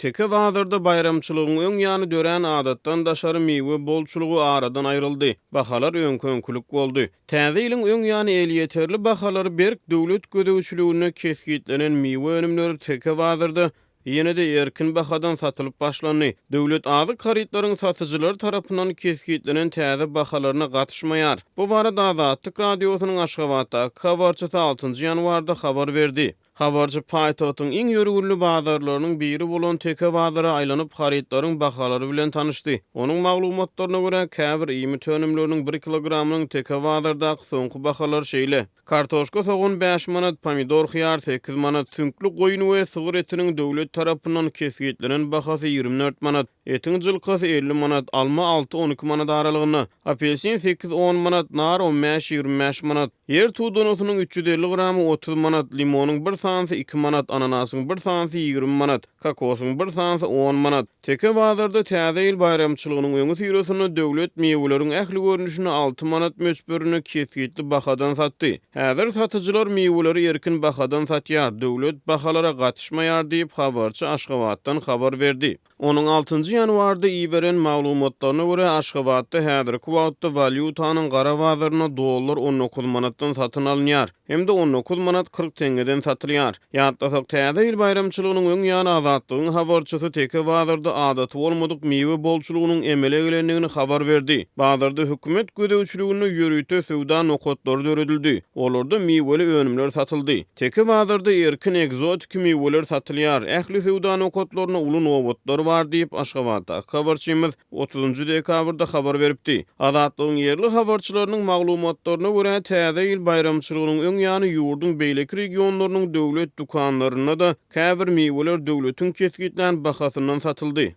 Teke bazarda baýramçylygyň öň ýany dörän adatdan daşary miwe bolçulygy aradan aýryldy, bahalar öňki-öňkülik boldy. Täze ýylyň öň ýany elýeterli bahalary berk döwlet gözegçiliginde kesgitlenen miwe önümleri Teke bazarda ýene-de erkin bahadan satylyp başlandy. Döwlet azyk harytlaryň satyjylary tarapyndan kesgitlenen täze bahalaryna gatyşmaýar. Bu barada Azatlyk Radiosynyň Aşgabatdaky habarçysy altynjy ýanwarda habar berdi. Habarçy paýtagtyň iň ýörgünli bazarlarynyň biri bolan Teke bazara aýlanyp, harytlaryň bahalary bilen tanyşdy. Onuň maglumatlaryna görä, käbir iýmit önümleriniň bir kilogramynyň Teke bazardaky soňky bahalary şeýle, kartoşka, sogan bäş manat, pomidor, hyýar sekiz manat, süňkli goýun we sygyr etiniň döwlet tarapyndan kesgitlenen bahasy 24 manat, etiň jylkasy 50 manat, alma alty-on iki manat aralygynda, apelsin sekiz-on manat, nar on bäş-ýigrimi bäş manat. Ýer tudanasynyň 350 gramy 30 manat, limonyň bir sanysy iki manat, ananasyň bir sanysy 20 manat, kokosyň bir sanysy on manat. Teke bazarda Täze ýyl baýramçylygynyň öňüsyrasynda döwlet miweleriň ähli görnüşini alty manat möçberinde kesgitli bahadan satdy. Häzir satyjylar miweleri erkin bahadan satýar, döwlet bahalara gatyşmaýar diýip, habarçy Aşgabatdan habar berdi. Onuň altynjy ýanwarda iberen maglumatlaryna görä, Aşgabatda häzirki wagtda walýutanyň gara bazarynda dollar 19 manatdan satyn alynýar hem-de 19 manat 40 teňňeden satylýar. Ýatlasak, Täze ýyl baýramçylygynyň öň ýany Azatlygyň habarçysy Teke bazarda adaty bolmadyk miwe bolçulygynyň emele gelendigini habar berdi. Bazarda hökümet gözegçiliginde ýörite söwda nokatlary döredildi. Olarda miweli önümler satyldy. Teke bazarda erkin ekzotiki miweler satylýar, ähli söwda nokatlarynda uly nobatlar bar diýip, Aşgabatdaky habarçymyz otuzynjy dekabrda habar beripdi. Azatlygyň ýerli habarçylarynyň maglumatlaryna görä, Täze ýyl baýramçylygynyň öň ýany ýurduň beýleki regionlarynyň döwlet dükanlarynda-da käbir miweler döwletiň kesgitlän bahasyndan satyldy.